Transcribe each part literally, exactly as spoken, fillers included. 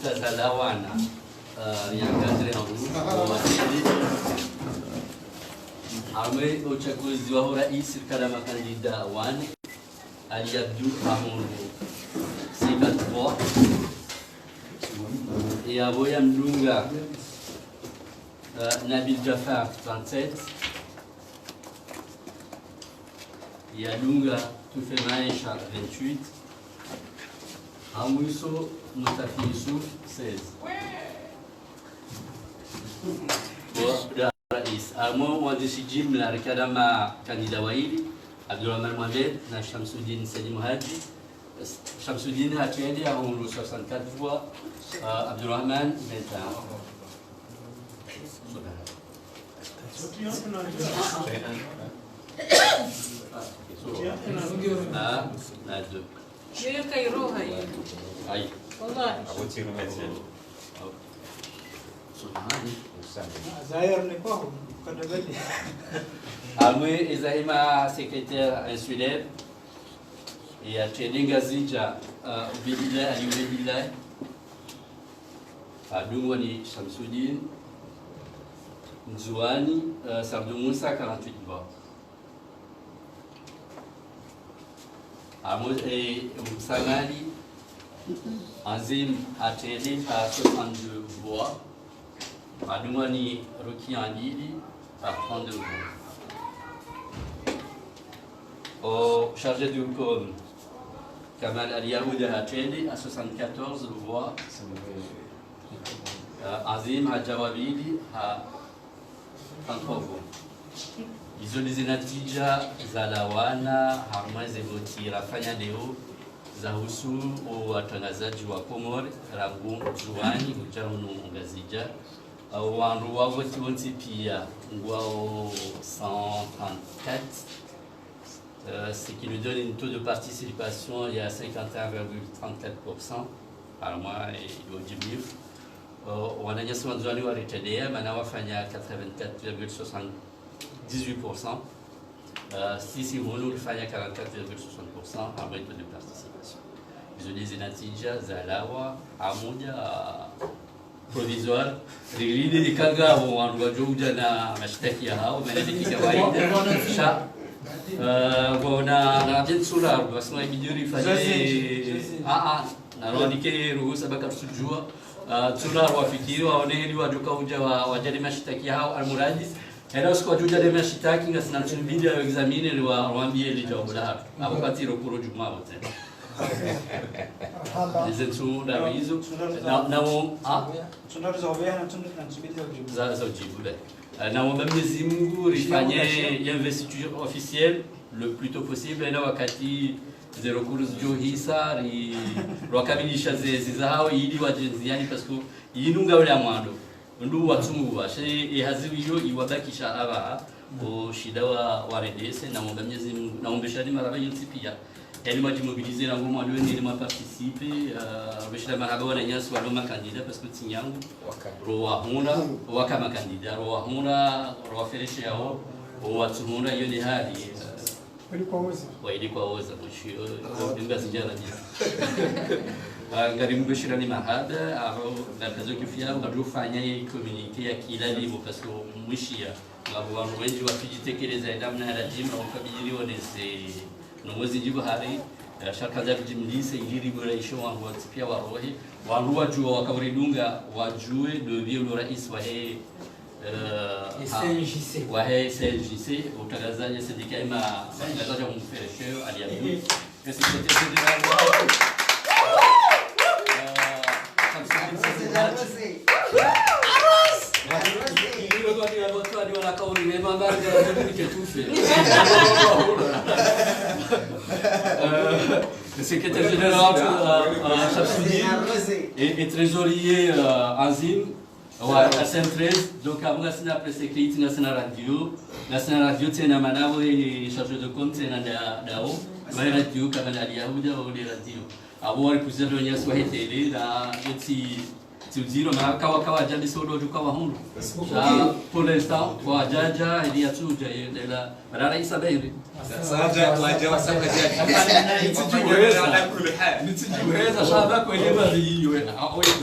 Tazalawana, euh, ya cadre en rouge, wa tele. Harumwa o uchaguzi wa uraisi rikana makandida wane, Ali Abdou ahundru cinquante voix. Ye yapvo ya mdunga, euh, Nabil Jaffar, trente-sept. Ya dunga Tufe Maesha, vingt-huit. Ha mwiso Mutafi Yusuf, seize. Bo, da rais. Harumwa wandzishi jimla rikana makandida waili, Abdourahmane Mohamed na Shamsoudine Said Mouhadji. Shamsoudine hatrende ahundru soixante-quatre voix, euh, Abdourahmane, vingt et un. Ah, na deux. Aïe. Harumwa ezahima secrétaire insulaire, ya trende Ngazidja, euh, Ubeidillah, Ali Ubeidillah. Hadungwa ni Shamsoudine, Ndzuani, euh, Sardou Moussa, quarante-huit voix. Harumwa, euh, Msangali, Azim hatrende ha soixante-deux voix. Hadungwa ni Rokia Andidi ha trente-deux voix. O chargé de com, Kamal Ali Yahoud hatrende ha soixante-quatorze voix. Euh, Azim hadja wa pvili ha trente-trois voix. Izo ndizo zinatija zalawana harumwa ze voti rafanya leo zahusu o watrangazadji wa Komori rangu Ndzuani hudja hunu Ngazidja. Euh, wandru wavoti wontsi pia ngwao cent trente-quatre. Euh, ce qui nous donne un taux de participation ya cinquante et un virgule trente-quatre pour cent. Harumwa, euh, ilo djimlifu. Euh, wananyasi wa Ndzuani waritrendeya, mana wafanya quatre-vingt-quatre virgule soixante-dix-huit pour cent. Euh, sisi hunu rifanya quarante-quatre virgule soixante pour cent harumwa taux de participation. Izo ndizo zinatija zalawa, hamuja, provisoire, riri de kanga wo wandru wadjo udja na mashitaki yahao, mana de kikawaida. Sha, euh, ngwaona, na bien tsura, wasema ibidi rifanye, ah, ah, na randike ruhusa baka tsudjua, euh, tsura wafikiri, waone heli wadjoka udja wa, wadja ne mashitaki yahao, almuradi, hela usiku wadjo udja ne mashitaki, ngasina ntsu mbili ya examiner, wa, wambie le djawabu lahatru. Apvo pvatsi rokoro djuma wote. Marahaba. Ize ntsu ndraru izo. Na, na wo, ah? Ntsu ndraru za ubeya na ntsu, na ntsu mbili za udjibu. Za, za udjibu, be. Eh, na womba Mwenyezi Mungu rifanye investiture officielle le plus tôt possible, na wakati ze recours zidjo hisa, ri, rwakamilisha ze, ze zahao, ili wadje ndziani, parce que yinu ngayo ya mwando. Ndo watsunguwa, she ye hazi wiyo iwabakisha apvaha, o shinda wa, warendese, na womba Mwenyezi Mungu, na wombeshani marahaba yontsi pia. Yaani mwadjimobilize rangu mwando wenu ili mwaparticipe, euh, mbeshila marahaba wananyasi walo makandida, parce que tsi nyangu, rowahundra, waka makandida, rowahundra, rowafereshe yao, owatsuhundra, iyo ni hali, euh, Ili kwawoza. Wa ili kwawoza, mwishiyo, ndinga zijara ni. Ah, ngari mbeshila ni marahaba, aro, na kazo kifia, ngadjofanya ye communiqué ya kila niveau, parce que mwishiya, ngapvo wandru wendji watsudjitekeleza ye namna ya ladjima, wakabili wonese, no mwezi djibu hari, eh, sha kandza ridjimlise, ili ribora isho wandru wontsi pia warohe, wandru wadjuwa wakauridunga, wadjuwe, ndo pvio lo rais wahe, euh, S N J C. Wahe S N J C, utrangazadji syndicat ima, utrangazadji wa mferesheyo, Ali Abdou. Ese secrétaire général. Euh, Shamsuddin Sazimati. Ilo kwa ni watu wadi wana kauli mema, mbali ya watu ni ketufe. Euh, le secrétaire général, euh, euh, Shamsuddin et, et trésorier, euh, Azim. Wa, K C M treize, donc, apvo ngasina presse écrite, ngasina radio, ngasina radio tsena mana apvo, eh, chargé de com tsena nda, ndawo, wa radio, Kamal Ali Yahoud, wa le radio. Apvo wali kuza ndo nyasi wahe télé, na, yo tsi, tsi udziro, mana kawa, kawadja mbi sodo, djuka wahundru. Sha, pour l'instant, kawadjadja, ili yatsudja, ye, ndela, mana rais Bairi. Sasa, wadja, wasa, wadja. Nitsidjuweza. Nitsidjuweza, sha, ba, kwele, ba, liwe, a, oye,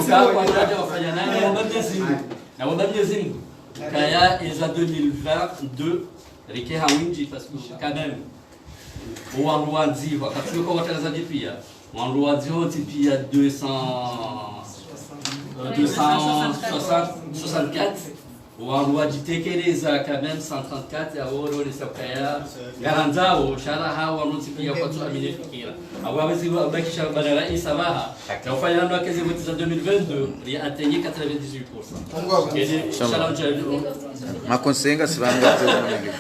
Uka kwa daraja wafanya nayo, na wamba Mwenyezi Mungu. Na wamba Mwenyezi Mungu. Kaya eza deux mille vingt-deux, rike ha winji, parce que quand même, owandru wandzihwa, katsiyo kwa watangazaji pia. Wandru wandzihwa wontsi pia deux cents, euh, deux cent soixante, soixante-quatre. Wandru wadjitekeleza quand même cent trente-quatre, yawo ronesa ukaya ngarandzao, sha raha wandru wontsi pia kwatsu amini fikira. Awo wawezi wabakisha bwana rais abaha. Na ufanya nando akeze voti za deux mille vingt-deux, ri atteindre quatre-vingt-dix-huit pour cent. Kedi, inshallah, inshallah. Makonsenga sibanga tse mwanenge.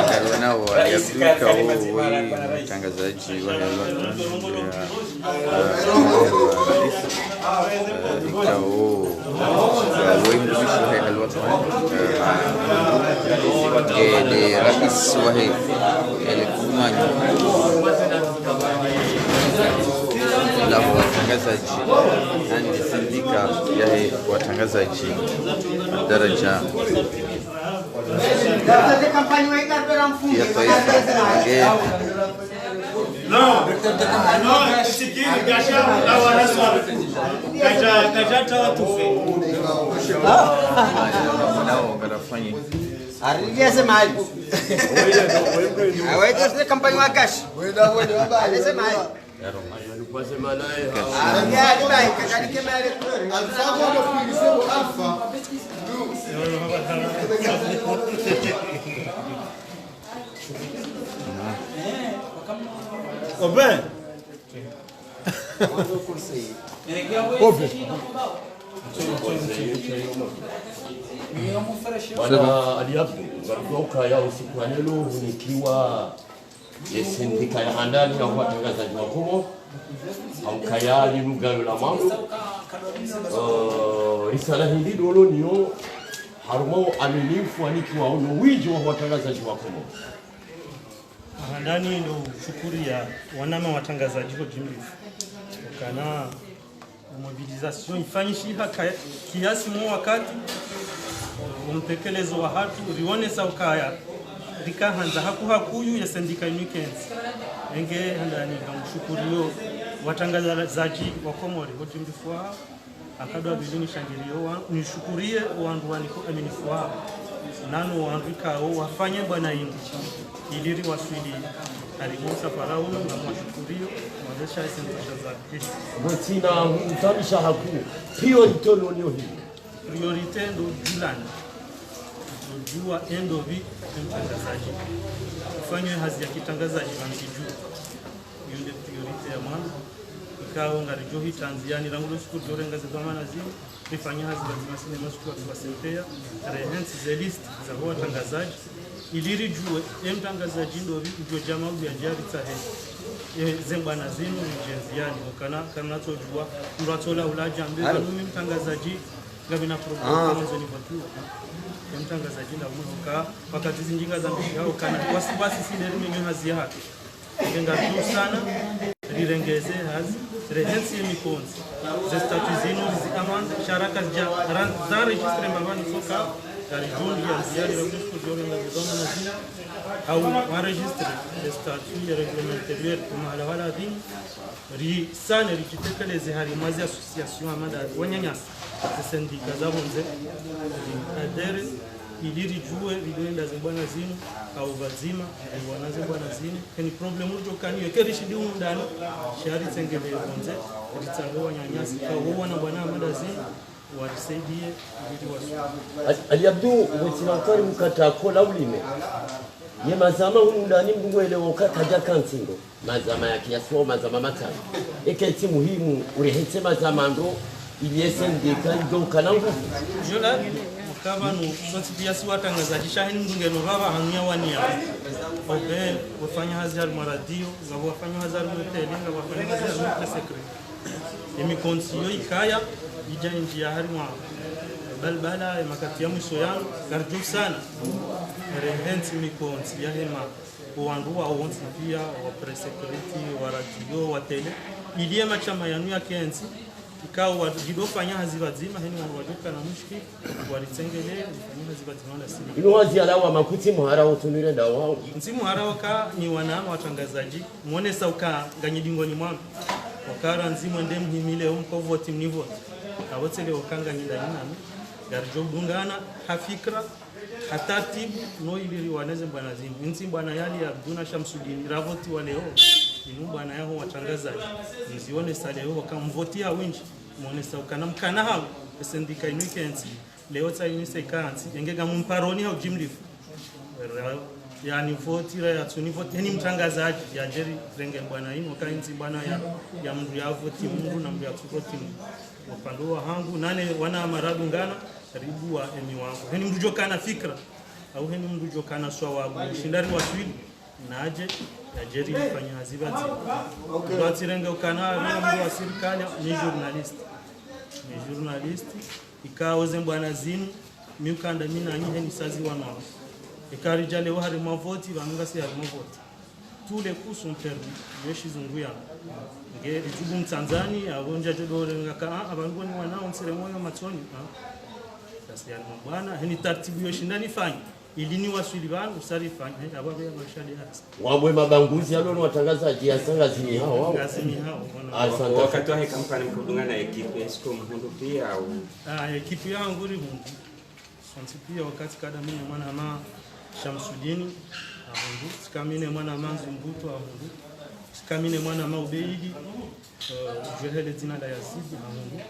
Karona wa ya Afrika wo, wo, mtangazaji wa helwa. Ikao, wembulisho he halwa, eh, de rais wahe, ele kumanya. La watangazaji, nani sindika yahe watangazaji, daraja. Ya taifa, nge. Non, non, sikini, gasha, la waraswa. Kaja, kaja, tawa tufe. Nao, ngarafanye. Arili ya semaji. Awe, teste campagne wa cash. Arili ya semaji. Arili ya semaji, kaja ni kema ya Alpha. Oben. Oben. Bwana Ali Abdu, ngaruka ukaya usiku wa leo hunikiwa ye sendika ya handani ya watangazaji wa Komori, ha ukaya linu gayo la mwando. Eh, risala hili dolo niyo harumwa uaminifu wanikiwa uno winji wa watangazaji wa Komori. Handani ndo shukuriya wanama watangazaji ho jimlifu. Ukana mobilisation ifanyishiha ka-, kiasi mwa wakati, omtekelezo wahatru, rionesa ukaya, rika handza haku hakuyu ye sendika inu ikentsi. Enge handani ngamshukuriyo watangazaji wa Komori, ho jimlifu wahawo, akado abidi nishangiriyo wa-, nishukuriye wandru waniko aminifu wahawo. Nano wandru ikao wafanye bwana yingi. Ili riwaswili harimwa msafara unu, ngamwashukuriyo, mwazesha ese ntosha za kesho. Bo tsina mtamisha haku, priorité loniyo hili. Priorité ndo djulani. Ndo djuwa endo pvi emtangazaji. Ufanye hazi ya kitangazaji pvanu kidju. Iyo nde priorité ya mwando. Ikao ngaridjo hitanzi, yaani, rangu lo siku ridjo renga ze dhwamana zinu, rifanye hazi pvadzima sisi ne masuku wa tuwasenteya, rehentsi ze liste za ho watangazaji, ili ridjuwe, emtangazaji ndo pvi, udjo dja maudhui yadje yaritsahe. Eh, ze mbwana zinu, ridjenzi, yaani, ukana, kana tsodjuwa, mndru atsola ula djambe, pvanu mi mtangazaji, ngapvi na programme, kama zo ni vatu. Emtangazaji nda umwe uka, wakati zindji ngazambishihao, ukana, wasi, wasi sisi ne rimenye hazi yahatru. Nge ngaridjo usana, rirengeze hazi, rehentsi ye mikontsi. Ze statut zinu rizi amende, sha raka zidja, ra-, za enregistré mbapvanu soka, ngaridjo ndiya ndziya, riba kusko djo renga ze dhwamana zinu, hau wa enregistré, ze statut, ye règlement intérieur, kuma hala wala dhini, risane, ridjitekeleze harimwa ze association, amanda, wananyasi, ze syndicat za pvondze, ri adhéré, ili ridjuwe, ridjo enda ze mbwana zinu, hau pvadzima, ri wana ze mbwana zinu. Keni problème ridjo kanayo, eke rishindi unu ndani, sha ritsengele pvondze, ritsange wananyasi, hau wana mbwana amanda zinu, warisaidiye, ili riwasu. Ali, Ali Abdu, wetsina ukari mkata kola ulime. Ye mazama hunu ndani mndru ngwelewo ka kadja kantsi ndo. Mazama ya kiasi wao mazama matsanu. Eke tsi muhimu, urehetse mazama ndo, ili ye sendika idjo kana nguvu. Jola, mkapvanu, sontsi pia si watangazaji, sha heni mndru ngeno pvapva hanu ya waniya. Obe, wafanya hazi harimwa radio, ngapvo wafanya hazi harimwa télé, ngapvo wafanya hazi harimwa presse écrite. Emikontsi yo ikaya, idja indjiya harimwa balbala, emakati ya mwiso yanu, ngaridjo usana. Rehentsi mikontsi ya hema. Owandru wa wontsi pia, wa presse écrite, wa radio, wa télé. Ili ye mashama yanu ya kentsi, Ikao wadjidofanya hazi pvadzima, heni wadjokana mushkil, waritsengelee, rifanye hazi pvadzima na sisi. Inu wazi yalawa makutsi muhara utunire dawa. Ntsi muhara waka ni wanama watrangazadji, mwonesa uka nganyi dingoni mwami. Wakara nzi mwende mhimile, omko voti mnivoti. Awotsele waka nganyi ndani nami. Ngaridjo dungana, ha fikra, ha tartibu, no ili riwane ze mbwana zinu. Ntsi mbwana yali ya Abduna Shamsudini, ravoti wa leo. Inu mbwana yaho watrangazadji. Nzionesa leo, waka mvoti ha windji. Mwonesa ukana mkana hau, esendika inu ikentsi. Leo tsa inu sekantsi, yenge ngamu mparoni hau djimlifu. Ra-, yani voti, ra yatsu ni voti, heni mtrangazadji, yadje rirenge mbwana inu, ka ntsi mbwana ya, ya mndru ya voti mndru na mndru yatsu voti mndru. Upande wa hangu, nane wana maradu ngana, ribuwa emi wangu. Heni mndru djokana fikra, au heni mndru djokana swawabu, shindari waswili. Nadje, yadje rifanye hazi pvadzima. Ok. Ndo atsirenge ukana, mimi mndru wa sirikali, ni journaliste. Ni journaliste, ikao ze mbwana zinu, mi ukanda mi nanyi heni sazi wanao. Ika ridja leo harimwa voti, pvanu ngasi harimwa voti. Tous les coups sont permis, yo shizungu ya. Nge ridjubu mtsandzani, avo ndjadjo dorenga ka, ah, apvanu ngoni wanao, ntsire moyo matsoni, ah. Ngasi harimwa mbwana, heni tartibu yo shinda nifanye. Ili ni waswili pvanu, usarifanye, eh, aba be mashadi hasa. Wabwe mabanguzi yalo no watrangazadji ya sangazini hao, hao. Ngazini hao, wana. Asante. Wakati wahe kampani mkudunga na ekipe, est-ce que mhundru pia au? Ah, ekipe yangu ri hundru. Sontsi pia wakati kada mi ne mwana ma Shamsudini, ahundru. Tsika mi ne mwana ma Nzumbutu, ahundru. Tsika mi ne mwana ma Ubeidi, eh, djwehele dzina la Yazidi, ahundru.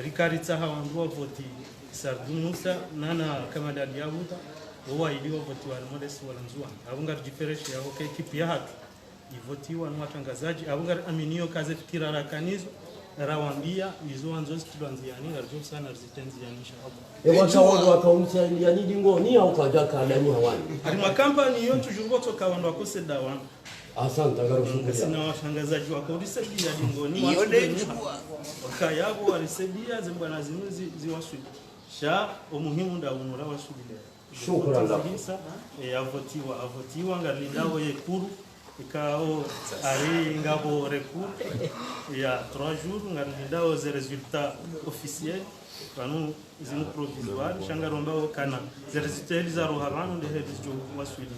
Rika ritsaha wandru wa voti Sardu Musa, nana Kamadadi Yahuda, wo waili wa voti wa Almodesi wa Landzuwani. Avo ngaridjifereshi yavo ke ekipe yahatru. Ivotiwa ni watrangazadji, avo ngari aminiyo ka ze fikira rakanazo, rawambia, izo wandzo zitrilwa ndziani, ngaridjo sana rizitrie ndziani, insha Allah. E, waka wandru waka umtsa ndziani dingoni, au kadja kala ni hawani. Harimwa kampani yo, toujours kotsoka wandru wakose dawa. Asante, ngarushukuru. Sina watrangazadji wako urisaidia dingoni, iyo wasaidia. Wakaya vo warisaidia, ze mbwana zinu zi-, ziwaswili. Sha, omuhimu nda unu rawaswili leo. Shukran lak. Zihisa, e, avotiwa, avotiwa, ngarilindao ye kuru, ikao, ari ngapvo recours, ya trois jours, ngarilindao ze résultats officiels, pvanu zinu provisoires, sha ngarombao kana, ze résultats eli zaroha pvanu, nde heli zidjo waswili.